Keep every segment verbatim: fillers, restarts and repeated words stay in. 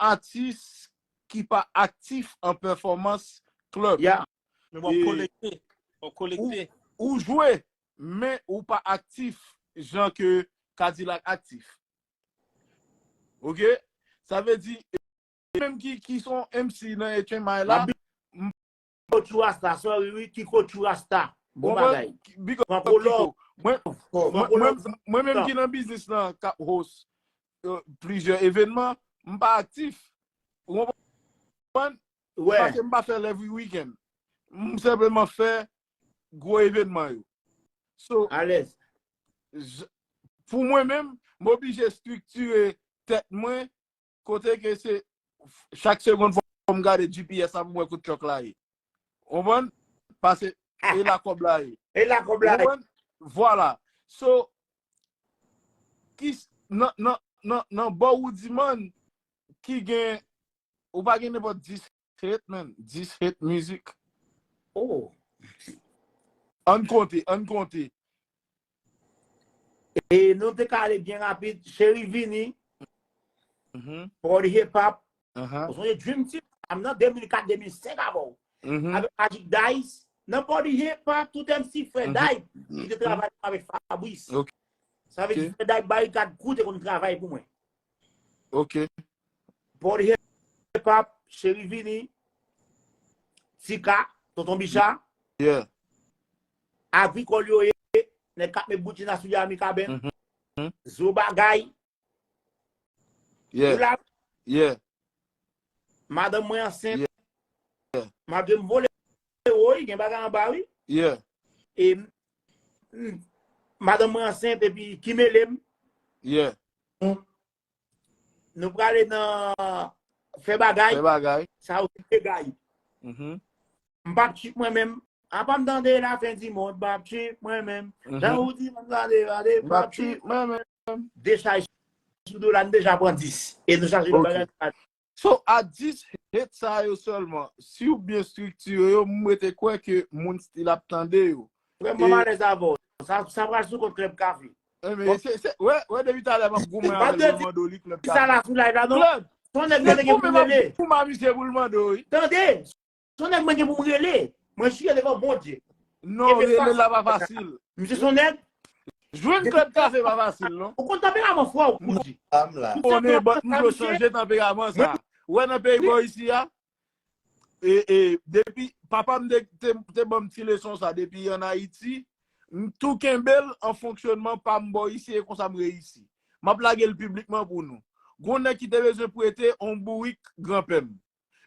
atis ki pa aktif an pèfòmans klèb. Ya. Men w ap kolekte. W ap kolekte. Ou jwe, men ou pa aktif jan ke Kadilak aktif. Ok? Sa vle di, menm ki, ki son M C nan H M I la, Big up to Rasta, sorry, wi, Kiko to Rasta. Bon bagay. Big up Franco Kiko. Love. Mwen, Franco mwen, mwen, Love. mwen menm ki nan biznis lan, k ap host euh, plizyè evènman, m pa aktif. Ou konprann? Ouais. Paske m pa fè l every weekend. M senpleman fè gwo evènman yo. So, Alèz. j- pou mwen menm, m oblije estriktire tèt mwen kote ke se chak segonn fò m gade G P S la pou m wè kote truck la ye. Ou konprann? Paske e la kòb la ye. E la kòb la. Ou konprann? Vwala. So, ki s- nan nan nan nan bò Woodyman ki gen, ou pa gen nenpòt dis hit, man. Dis hit music. Oh. Ann konte, ann konte. E nou te ka ale byen rapid. Cheri vini, Mhm, Party Hip Hop. aha, Ou sonje Dream Team, m nan de mil kat, de mil senk avè w. mhm. Avèk Magic Dice. Nan Party Hip Hop, tout M C frè Mhm. Dice, ki te travay avèk Fabrice. Ok. Sa vle di Ok. frè Dice Barikad Crew te konn travay pou mwen. Ok. Party Hip Hop, Cheri vini, Tika, Tonton Bicha, Yeah. Agrikòl yo ye, nèg k ap met bouti nan soulye a Mikaben, Mhm. Zo Bagay, Yeah. ou la, Yeah. madanm mwen ansent, Yeah. malgre m vole, woy, gen bagay anba, wi. Yeah. E m- m- madanm mwen ansent, epi ki mele m, Yeah. nou prale nan fè bagay, Fè bagay. Sa yo se bagay. Mhm. M p ap chip mwen menm. Apa m tande la fen di mond, m p ap chip mwen menm. Mhm. Jan ou di m tande, tande, M p ap chip mwen menm. Dechaj sou do la, n deja pran dis. E nou chache Ok. bagay. So, a dis hit sa yo sèlman, si w byen estriktire yo, m rete kwè ke moun still ap tande yo. Vrèman m alèz avè w. Sa, sa pral sou kont Club Café. Eh, men, se, se, wè, wè, depi talè m ap goumen avè l, mwen mande w li Club Café. Sa la sou live la, non? Club! Son nèg mwen gen pou m rele. Pou m amise pou l mande w, wi. Tande! Son nèg mwen gen pou m rele. Mwen jire devan Bondye. Non, rele la pa fasil. Misye son nèg. Jwenn Club Café pa fasil, non. Ou konn tanperaman fwa ou koudi. Konnen, but m vle chanje tanperaman sa. Wè nan peyi bò isi a, e, e, depi papa m te, te, te ban m ti leson sa, depi an Ayiti, m tou kenbe l an fonksyonman pa m bò isi, e konsa m reyisi. M ap lage l piblikman pou nou. Gon nèg ki te bezwen prete on bourik granpè m.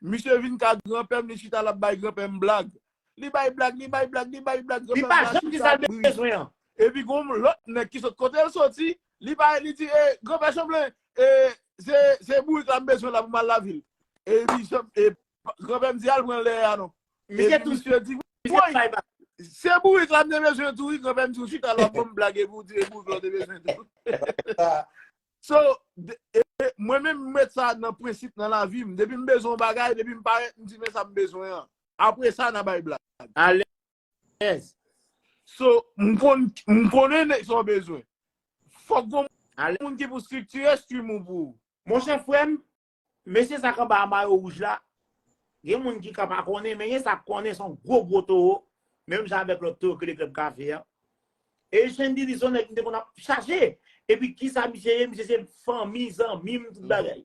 Misye vin ka granpè m, li chita l ap bay granpè m blag. Li bay blag, li bay blag, li bay blag, granpè m la chita ap ri. Epi gon lòt nèg ki sot kote l soti, li bay, li di, e, granpè Chanblen, e, se, se bourik la m bezwen la pou m al lavil. Epi e, granpè m di al pran lè a non. Epi misye di, woy, se bourik la m te bezwen tou wi, granpè m di w chita la ban m blag epi w di e bourik la w te bezwen tou. So, e, e, mwen menm m met sa nan prensip nan lavi m. Depi m bezwen yon bagay, depi m parèt, m di men sa m bezwen an. Apre sa, n a bay blag. Alèz. So, m konn, m konnen nèg sa w bezwen. Fòk gon moun ki pou estriktire stream ou pou ou. Monchè frè m, mesye sa k anba a mayo wouj la, gen moun ki ka pa konnen, men gen sa k konnen, se yon gwo gwo towo, menm jan avèk lòt towo ki rele Club Café a. E Shandy di se yon nèg m te konn ap chache. Epi kisa misye ye, misye se fanmi, zanmi m, tout bagay.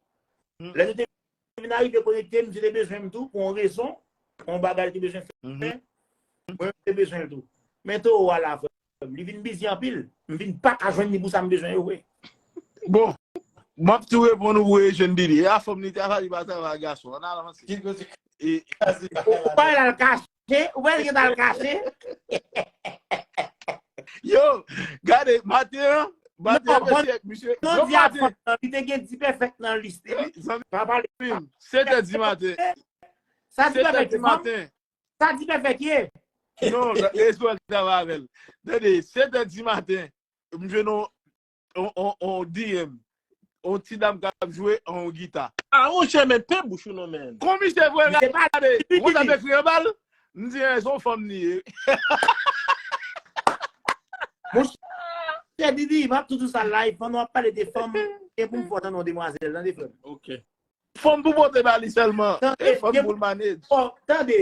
Lè nou te vin arive konekte, misye te bezwen m tou, pou yon rezon, pou yon bagay li te bezwen fè. Mwen, m te bezwen l tou. Men towo a la, frè m, li vin bizi anpil. M vin pa ka jwenn li pou sa m bezwen yo vre. Bon, m ap tou reponn ou vre, Shandy. E a fanm li travay, li pa travay a gason. Ann al avanse. Ou pa al kache, ou pa al kache. Yo, gade, maten an, maten an, mesye, misye, non, di a fanm nan, li te gen D-Perfect nan lis li. Pa pale. Sèt è di maten. Sa D-Perfect ye, fanm? Sa D-Perfect ye? Non, Ezwèl travay avè l. Tande, sèt è di maten, m jwenn on, on, on, on D M. On ti dam k ap jwe on gita. A, monchè, men, pe bouch ou non, men. Kon misye vwe gade, mwen t ap ekri anba l, m di, e, se yon fanm li ye. Monchè Didi, m ap toujou sa live, pandan w ap pale de fanm, e pou m fò tann yon demwazèl, tande frè m. Ok. fanm pou pote ba li sèlman. E fanm pou l manage.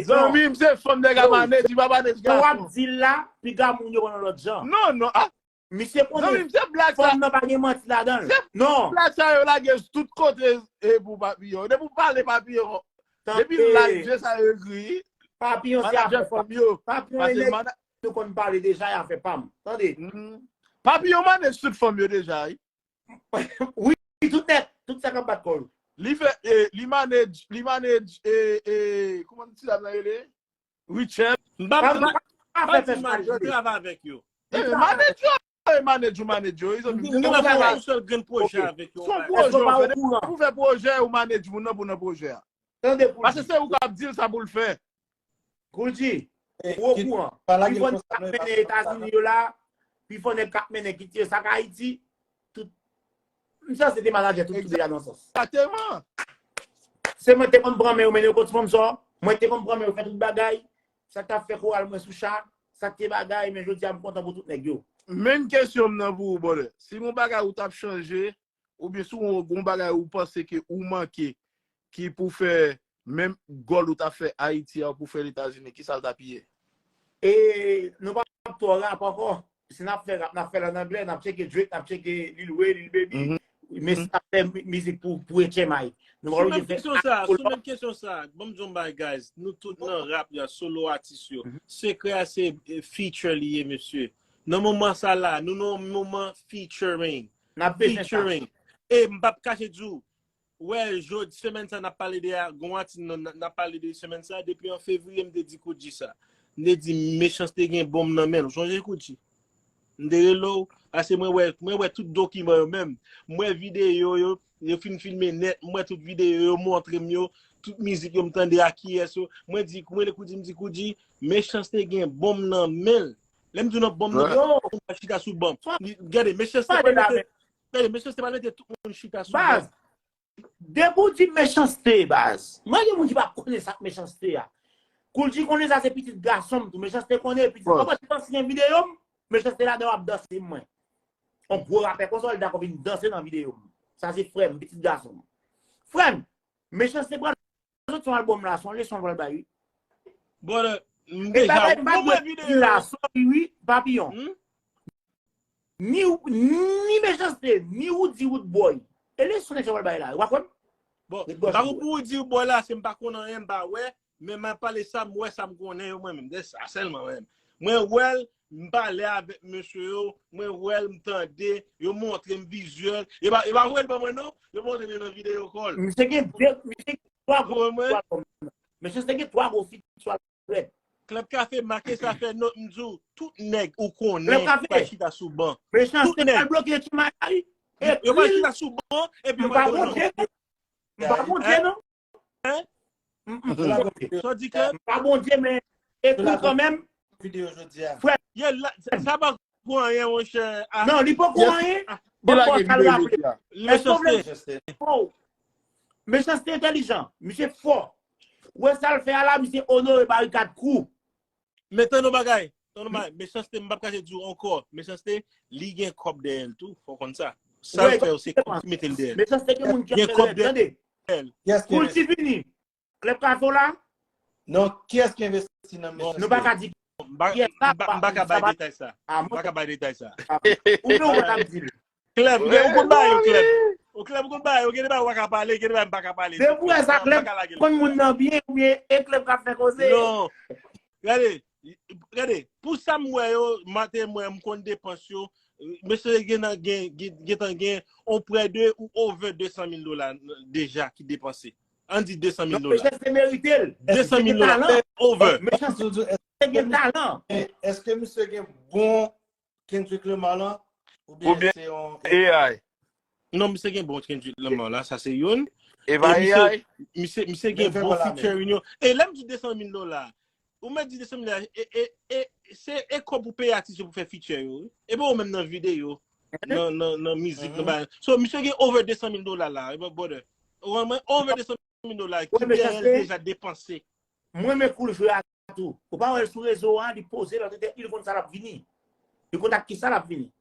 Zanmi m, se fanm nèg a manage, li pa manage gason. Sa w ap di la, piga moun yo konn yon lòt jan. Non, non. Misye konnen fanm nan pa gen manti ladan l. Non. Blag sa yo lage tout kote e pou Papiyon. Depi w pale Papiyon. Depi live, je sa yo ekri. Papiyon se afè fanm yo. Papiyon e nèg nou konn pale deja, e afè pa m. Tande. Papiyon manage tout fanm yo deja, wi. Wi, tout nèt, tout sa k ap bat kò yo. Li fè, eh, li manage, li manage, eh, eh, kòman ti dam nan rele? Richard. M pa, m pa, m pa di manage, li travay avèk yo. Eh, manage yo, eh, manage ou manage yo. M gen yon sèl grenn pwojè avèk yo. Se yon pwojè ou fè. Depi ou fè pwojè, ou manage moun nan pou nan pwojè a. Tande Koulji. Paske se ou k ap di l sa pou l fè. Koulji, ou okouran. Pifò nèg k ap mennen Etazini yo la, pifò nèg k ap mennen kit yo, sa k Ayiti, tout. M sanse te manadjè tout, tout deja nan sans. Egzakteman. Se mwen te konn pran men yo, mennen yo kot sponsò. Mwen te konn pran men yo, fè tout bagay. Sa k t ap fè koral mwen sou cha. Sa k te bagay, men jodi a m kontan pou tout nèg yo. Menm kesyon m nan pou ou, brother. Si gon bagay ou t ap chanje, oubyen si w gon bagay ou panse ke ou manke, ki pou fè menm gòl ou t ap fè Ayiti a, ou pou fè l Etazini, kisa l t ap ye? E nou p ap twò rap ankò. Si n ap fè rap, n ap fè l ann anglè, n ap tcheke Drake, n ap tcheke Lil Wayne, Lil Baby. Men si n ap fè mi- mizik pou, pou H M I, nou pa oblije fè kesyon sa, sou menm kesyon sa, ban m di yon bagay, guys. Nou tout nan rap, y a solo atis yo. Sekrè a se, eh, feature li ye, mesye. Nan moman sa la, nou nan yon moman featuring. N ap bezwen sa. Featuring. E m p ap kache di w, wè, jodi, semèn sa, n ap pale de a, gon atis, n, n, n ap pale de semèn sa, depi an fevriye, m te di Koudji sa. M te di, Mechanste gen bonm nan men l. Ou sonje Koudji? M te rele w, paske mwen wè, mwen wè tout dokiman yo menm. M wè videyo yo, yo fin filme nèt, m wè tout videyo yo, yo montre m yo, tout mizik yo m tande a kiyès yo. Mwen di, mwen rele Koudji, m di, Koudji, Mechanste gen bonm nan men l. Lè m di w nan bonm nan, yo, chita sou banm. Gade, Mechanste pa mete, gade, Mechanste pa mete tout moun chita sou banm. Depi w di Mechanste, baz. Mwen gen moun ki pa konnen sa k Mechanste a. Koulji konnen sa se pitit gason m tou. Mechanste konnen pitit. Ou konprann, se yon videyo m, Mechanste ladan w ap danse mwen. Yon gwo rapè konsa, w dakò vin danse nan videyo m. Sa se frè m, pitit gason m. Frè m, Mechanste pral soti yon albòm la, se yon leson l pral bay, wi. Bon, m deja wè videyo la, sòti, wi, Papiyon. Ni, ni Mechanste, ni Roody Roodboy. E leson nèg sa pral bay la, ou pa kwè m? Bon, m pa pou Roody Roodboy la, se m pa konn anyen, m pa wè, men m ap pale sa m wè, sa m konnen yo mwen menm. Se sa sèlman mwen menm. Mwen wè l, m pale avèk mesye yo, mwen wè l, m tande, yo montre m vizyèl. Yo pa, yo pa voye l ban mwen non, yo montre m nan videyo kòl. Misye gen de, misye gen twa gwo feat sou albòm nan. Mechanste gen twa gwo feat sou albòm. Club Café make sa fè nòt, m di w, tout nèg ou konnen pral chita sou ban. Mechanste pral bloke H M I la, wi. Yo pral chita sou ban, epi yo pral ba yo nòt. M pa Bondye non. Hein? M pa Bondye. Sa w di, Club? M pa Bondye, men ekri kanmenm. Frè. Sa pa pou anyen, monchè. Non, li poko anyen. Bon, bon, sa l raple. Mechanste. Mechanste entèlijan. Misye fò. Ou wè sa l fè a la, misye onore Barikad Crew. Men tann yon bagay, tann yon bagay, Mechanste, m p ap kache di w ankò, Mechanste, li gen kòb dèyè l tou, fò w konn sa. Sa l fè yo, se kòb ki mete l dèyè l. Mechanste gen moun ki ap fè l, tande. Koulji vini. Club Café w la? Non, kiyès ki envesti nan Mechanste? Nou pa ka di kiyès la, m pa ka bay detay sa. M pa ka bay detay sa. Ou menm ou pa t ap di l. Club, ou konn ba yo, Club. Ou Club, ou konn ba yo, gen de bagay ou pa ka pale, gen de bagay m pa ka pale. Depi w wè sa, Club konn moun nan byen, oubyen e Club k ap fè koze? Non. Gade, gade, pou sa m wè yo, maten m wè m konn depans yo, mesye gen, gen, gen, gentan gen on prè de ou over de san mil dola deja ki depanse. Ann di de san mil dola. Mechanste merite l. De san mil dola. Over. Mechanste gen talan. Èske misye gen bon Kendrick Lamar lan, oubyen se yon A I? Non, misye gen bon Kendrick Lamar la, sa se youn. E pa misye, A I? Misye, misye gen bon featuring yo. E lè m di de san mil dola, ou mèt di de san mil dola, e, e, e, se, e kòb pou peye atis yo pou fè feature yo, wi. E pa ou menm nan videyo, nan, nan, nan mizik, nan bagay. So, misye gen over de san mil dola la, e pa brother. Ou konprann mwen? Over de san mil dola, ki dèyè l deja depanse. Mwen, men kou l jwe a tou. Ou pa wè l sou rezo a, li poze, lòt ete, li konn sa l ap vini. Li konn ak kisa l ap vini.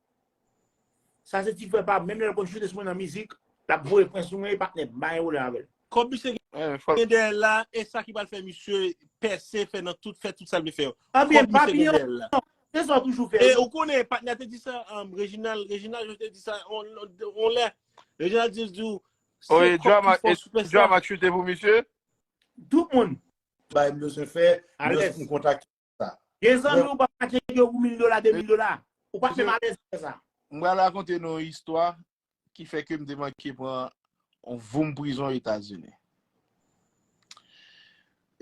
Sa se ti frè pa m, menm lè l konn choute sou mwen nan mizik, l ap voye pwen sou mwen, e patnè m, m pa gen pwoblèm avè l. Kòb misye gen dèyè l la, e sa ki pral fè misye pèse, fè nan tout, fè tout sa l vle fè yo. Kòb misye gen dèyè l la. Se sa w toujou fè. E ou konnen, patnè te di sa, um, Reginald, Reginald, yo te di sa, on, on, on lè. Reginald di, di, se kòb ki fè w sipèsta. Drama chute pou misye. Tout moun. Bay m bezwen fè, m kontakte sa. Gen zanmi ou pa mache yo pou mil dola, de mil dola. Ou pa menm alèz fè sa. M pral rakonte nou yon istwa ki fè ke m te manke pran yon voum prizon Etazini.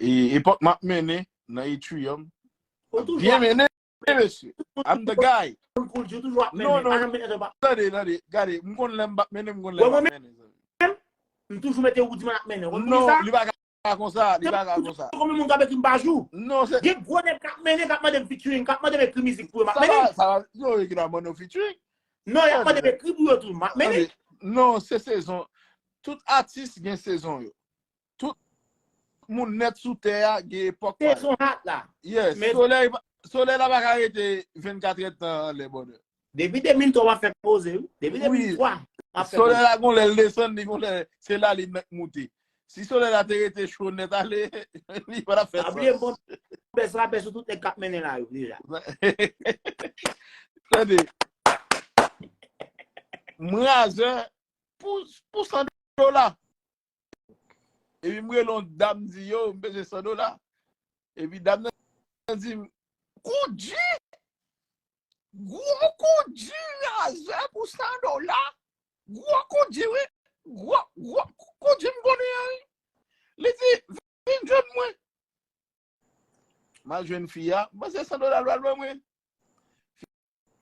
E epòk m ap mennen nan Atrium, m ap byen mennen, mesye. I'm the guy. Non, non, tande, tande, gade, m konn lè m p ap mennen, m konn lè m ap mennen. M toujou mete ou di m ap mennen. Non, li pa ka konsa, li pa ka konsa. Konbyen moun k ap ekri m pa jou? Non, se gen gwo nèg k ap mennen, k ap mande m featuring, k ap mande m ekri mizik pou yo, m ap mennen. Sa va, yo ki la mande featuring. Non, y ap mande m ekri pou yo tou, m ap mennen. Non, se sezon. Tout atis gen sezon yo. Tout moun nèt sou tè a gen epòk pa yo. Sezon hat la. Yes. Solèy, solèy la pa ka rete vennkat èdtan anlè, brother. Depi de mil twa w ap fè koze, wi. Depi de mil twa w ap fè koze. Solèy la gon lè l desann, li gon lè se la li mèt moute. Si solèy la te rete cho nèt ale, li pa t ap fè sans. Pa bliye m bon bèz rapè sou tout nèg k ap mennen la yo deja. Tande. M razè pou, pou san dola. Epi m rele yon dam, m di, yo, m bezwen san dola. Epi dam nan di m, Koudji! Gwo koudji razè pou san dola. Gwo koudji, wi. Gwo, gwo koudji m konnen an, wi. Li di, vin jwenn mwen. M al jwenn fi a, m panse san dola l pral ban mwen.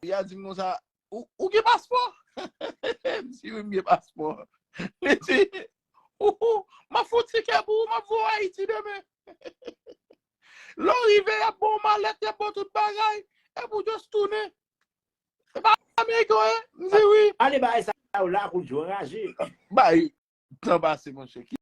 Fi a di m konsa, ou, ou gen paspò? M di, wi, m gen paspò. Li di, ou, ou, m ap fè yon tikè pou ou, m ap voye w Ayiti demen. Lè w rive, y ap ba w malèt, y ap ba w tout bagay, epi w just tounen. Se pa ameriken w ye? M di wi. Ale bay sa yo la, koudji, w anraje. Bay tan pase, monchè.